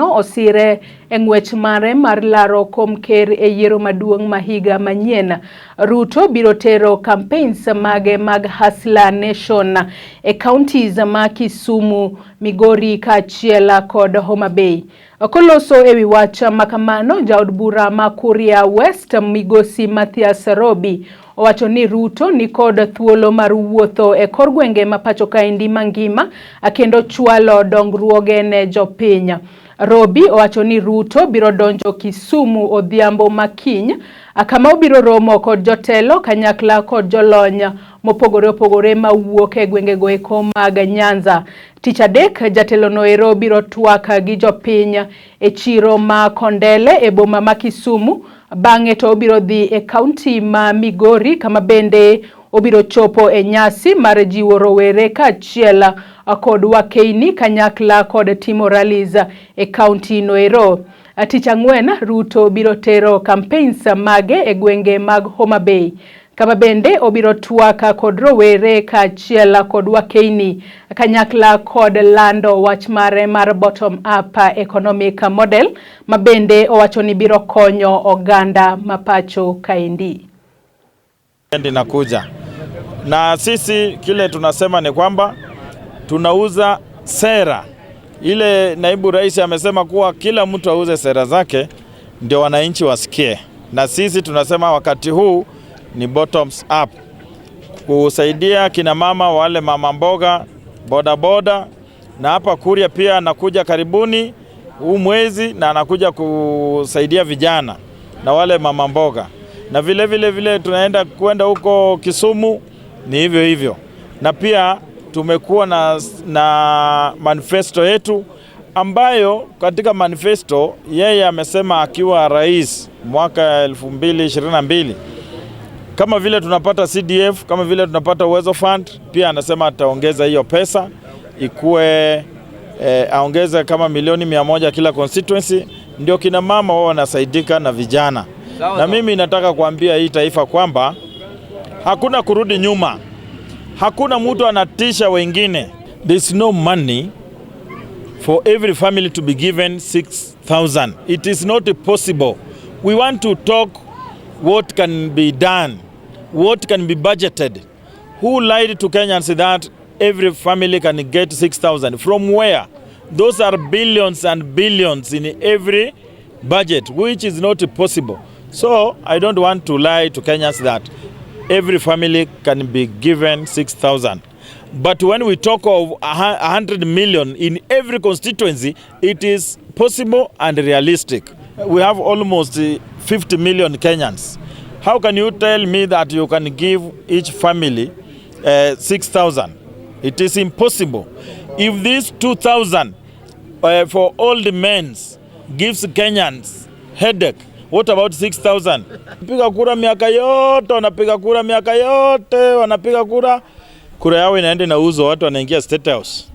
Osire e ng'wech mare mar laro kom ker e yiero maduong' ma higa manyien. Ruto biro tero campaigns mage mag Hustler Nation e counties ma Kisumu, Migori kaachiel kod Homa Bay. Koloso ewi wach makamano, jaod bura ma Kuria West Migosi Mathias Robi owacho ni Ruto ni kod thuolo mar wuotho e kor gwenge ma pacho kaendi mangima kendo chwalo dongruoge ne jopiny. Robi owacho ni Ruto biro donjo Kisumu odhiambo makiny kama obiro romo kod jotelo kanyakla kod jolony mopogore opogore mawuok e gwengego eko mag Nyanza. Tich adek, jatelo noero biro twak gi jopiny e chiro ma Kondele e boma ma Kisumu, bang'e to obiro dhi e kaunti ma Migori kama bende obiro chopo e nyasi mar jiwo rowere kaachiel kod wakeini kanyakla kod timo rallies e kaunti noero. Tich ang'wen, Ruto biro tero campaigns mage e gwenge mag Homa Bay kama bende obiro twak kod rowere kaachiel kod wakeini kanyakla kod lando wach mare mar bottom up economic model ma bende owacho ni biro konyo oganda ma pacho kaendi. Inakuja na sisi kile tunasema ni kwamba tunauza sera ile. Naibu rais amesema kuwa kila mtu auze sera zake ndio wananchi wasikie, na sisi tunasema wakati huu ni bottoms up, kusaidia kina mama wale mama mboga, bodaboda, na hapa Kuria pia anakuja karibuni huu mwezi na anakuja kusaidia vijana na wale mama mboga, na vile vile vile tunaenda kwenda huko Kisumu ni hivyo hivyo, na pia tumekuwa na manifesto yetu ambayo katika manifesto yeye amesema akiwa rais mwaka 2022 kama vile tunapata CDF, kama vile tunapata Uwezo Fund, pia anasema ataongeza hiyo pesa ikuwe aongeze kama milioni 100 kila constituency, ndio kina mama wao wanasaidika na vijana. Na mimi nataka kuambia hii taifa kwamba hakuna kurudi nyuma, hakuna mtu anatisha wengine. There is no money for every family to be given 6000. It is not possible. We want to talk what can be done, what can be budgeted. Who lied to Kenyans that every family can get 6000? From where? Those are billions and billions in every budget, which is not possible. So I don't want to lie to Kenyans that every family can be given 6,000. But when we talk of 100 million in every constituency, it is possible and realistic. We have almost 50 million Kenyans. How can you tell me that you can give each family 6,000? It is impossible. If this 2,000 for old men gives Kenyans headache, what about 6,000? Piga kura miaka yote, wanapiga kura miaka yote, wanapiga kura, kura yao inaenda inauzwa, watu wanaingia State House.